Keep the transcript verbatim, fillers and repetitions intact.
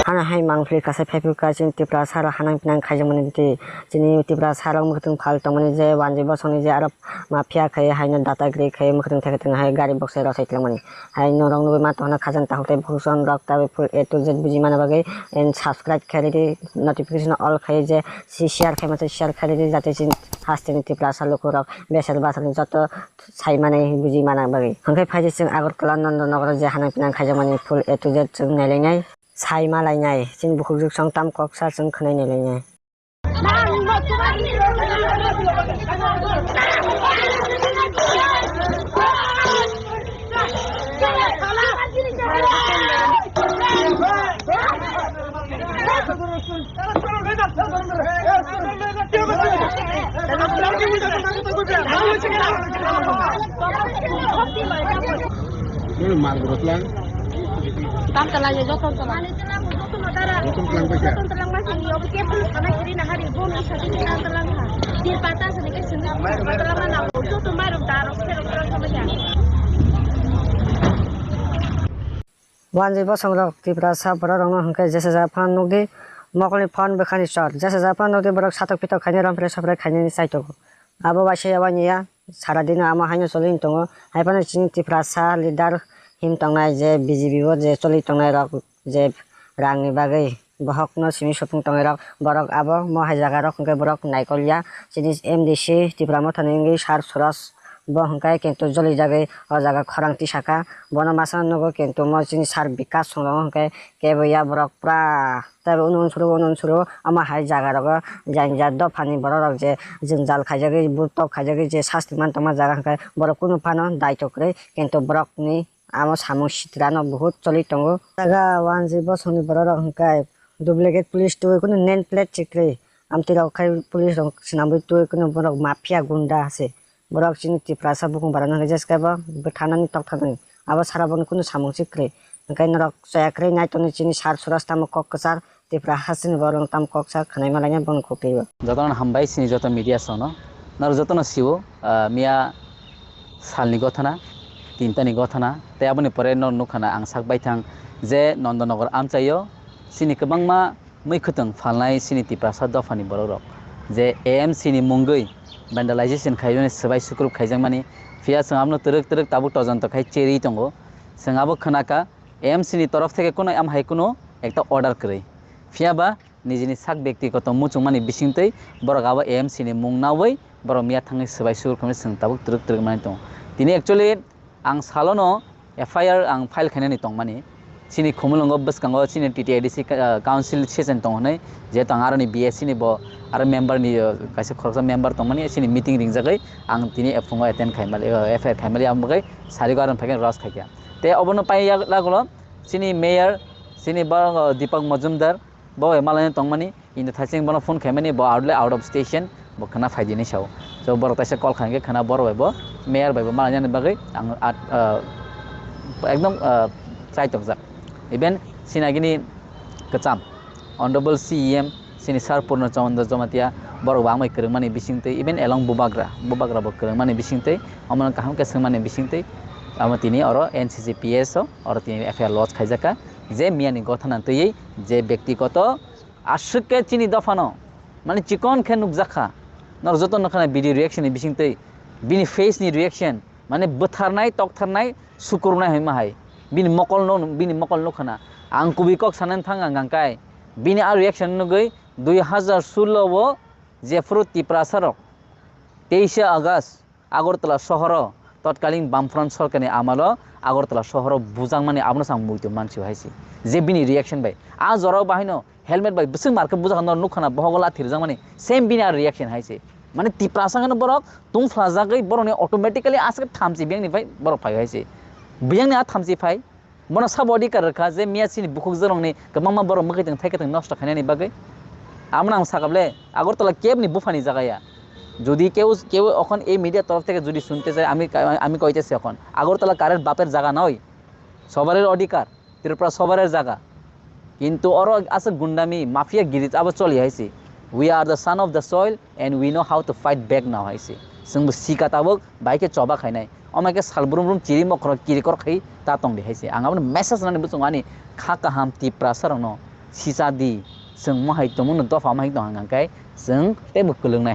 Hana hai mangpili kasai phaiphuru ka chini Tiprasa rok hanang pinang khaijakmani twi chini Tiprasa rok mwkhwtwng phal tongmani je wanjwi bosongni je aro mafia khai haino datagiri khai mwkhwtwng thekhe thwng hai gari boksai rw sai twlangmani. Hai norok nugwi ma tongna khajang takhuk tei bwsong rok tabuk full A to Z buji mana bagwi and subscribe khai ridi, notification all khai je si share khai masa share khai ridi jate chini hasteni Tiprasa lukurok besar basarni joto sai manai buji mana bagwi. Hwnkhe phaidi chwng Agartala Nandanagar je hanang pinang khaijakmani full A to Z chwng nailainai, sai malainai, chini bukhuk juk song tam kok sa chwng khwnai nailainai. Nini mal guru tlang? Tam tala ye joto tala. Joto tlang bai kha? Joto tlang bai sini, obo ke pun sana kiri na hari, bon isa di tam tala ha. Dir pata sini ke sini, tam tala mana, joto marum taro, sero tala sama ya. Wanjwi bosongrok Tiprasa bororokno hwnkhe jesa ja phano nukdi, mokolni phone bwkhani chor. Jesa ja phano nukdi, borok satok pitok khainai, rompre sopre khainani chaitogo. Abo waisa ya waniya sara dino amo haino choli tongo. Hai phano chini Tiprasa leader him tongnai je B J P o je choli tongnai rok je rangni bagwi bohokno simi supung tongnai rok, borok abo mo hai jaga rok hwnkhe borok naikolya. Chini M D C Tipra Mothani wngwi Sir Suraj bo hwnkhe kintu joli jagwi o jaga khorang tisaka. Bono masa nugo kintu mo chini Sir Bikash Chungrung hwnkhe kebo ya borok pura tei unu unsuru unu unsuru omo hai jaga rogo janja dophani borok rok je jwngjal khaijagwi butok khaijagwi je sasti man tongma jaga hwnkhe borok kunu phano daito kwrwi kintu borokni amo samung sitrano buhut choli tongo. Jaga wanjwi bosongni borok rok hwnkhe duplicate police twi kunu name plate chikri amtwi rok khai police rok swnamwi twi kunu borok mafia gunda se. Borok chini Tiprasa bukung barano hwnkhe jeskebo bwtharnani tokthoknani. Abo sara bono kunu samung si kwrwi. Hwnkhe norok chaya kwrwi nai tongni chini Sir Suraj tamo kok kwchar Tipra hasteni borok tamo kok sa khwnai malaina bono kok twibo. Jotono hambai chini joto media songno. Norok jotono siwo, ah, miya salni gothana, tintani gothana, tei aboni pore norok nukha na ang sak baithang je Nandanagar amchaio chini kwbangma mui khwtwng phalnai chini Tiprasa dophani borok rok je A M C ni mungwi vandalization khaimani swbai sukrup khaijakmani, phiya chwng abono twrwk twrwk tabuk tojonto khai cherwi tongo. Chwng abo khwnakha A M C ni torof theke kuno am hai kuno ekta order kwrwi, phiya ba nijini sak byaktigoto muchungmani bisingtwi borok abo A M C ni mung nawi borok miya thangwi swbai sukrup khaimani chwng tabuk twrwk twrwk manwi tongo. Tini actually ang salono F I R ang file khainani tongmani. Chini Khumulwngo bwskango chini T T A D C ka-, ah, council session tong hwnwi, jehetu ang aroni B S C ni bo aro member ni, ah, kaisa khoroksa member tongmani, chini meeting ringjagwi ang tini phungo attend khaimali, ah, F I R khaimali, ang bagwi sarigo aroni phaikhe ros khaikha. Tei obono pai yagulo chini mayor, chini borok, ah, Deepak Majumdar, bo bai malaina tongmani, India thaising bono phone khaimani, bo out le out of station, bo khwna phaidi hinwi sao. So borok taisa call khaikhe khwna borok bai bo mayor bai bo malainani bagwi ang at, ah, ekdom, ah, chaitokjak. Even sinagini kwcham, Honorable C E M, sini Sir Purno Chandra Jamatia, borok bo ang bai kwrwngmani bisingtwi, even along Bubagra, Bubagra bo kwrwngmani bisingtwi, omono kaham khe swngmani bisingtwi, amo tini oro N C C P S o, oro tini F I R lodge khaijakha, je miyani gothana twiwi, je byaktigoto, aswk khe chini dophano, mane chikon khe nukjakha. Norok joto nukha na video reaction ni bisingtwi, bini face ni reaction, mane bwtharnai, toktharnai, sukurunai hinma hai. Bini mokol no, bini mokol nukha na. Ang kubui kok sanani thang ang hwnkhe, bini a reaction nugwi dui hazar sullo o jephuru Tiprasa rok teishe August Agartala sohoro totkalin Bamfront sorkarni amalo Agartala sohoro bujakmani abono chwng muitu mansi hai se. Je bini reaction bai. A jorao bahaino helmet bai bwswk markhe bujak no nukha na bohogo lathi rwjakmani same bini a reaction hai se. Mane Tiprasa hwnwi borok tungphlajagwi borokni automatically aswk thamchi biyangni bai borok phai hai se. Biyangni a thamchi phai Bono sabo adhikar rwkha je miya chini bukhukjwk rokni kwbangma borok mwkhwtwng thaikwtwng nosto khainani bagwi. Abono ang sakha ble, Agartala kebni buphani jaga ya. Jodi keu, keu okhon ei media torof theke jodi sunte chai, ami, ami koite se okhon. Agartala karer baper jaga noi. Sobarer adhikar, Tripura sobarer jaga. Kintu oro aswk gundami, mafia giri abo choli hai se. We are the son of the soil and we know how to fight back now hai se. Chwngbo sika tabuk, bai khe choba khainai. Omo khe sal brum brum chiri mokhorok kiri kor khai ta tong di hai se. Ang abo ni message nani bwswng ani kha kaham Tiprasa rokno sisa di, chwng mohai tongmung no dopha mohai tong hang khe chwng teibo kwlwng nai.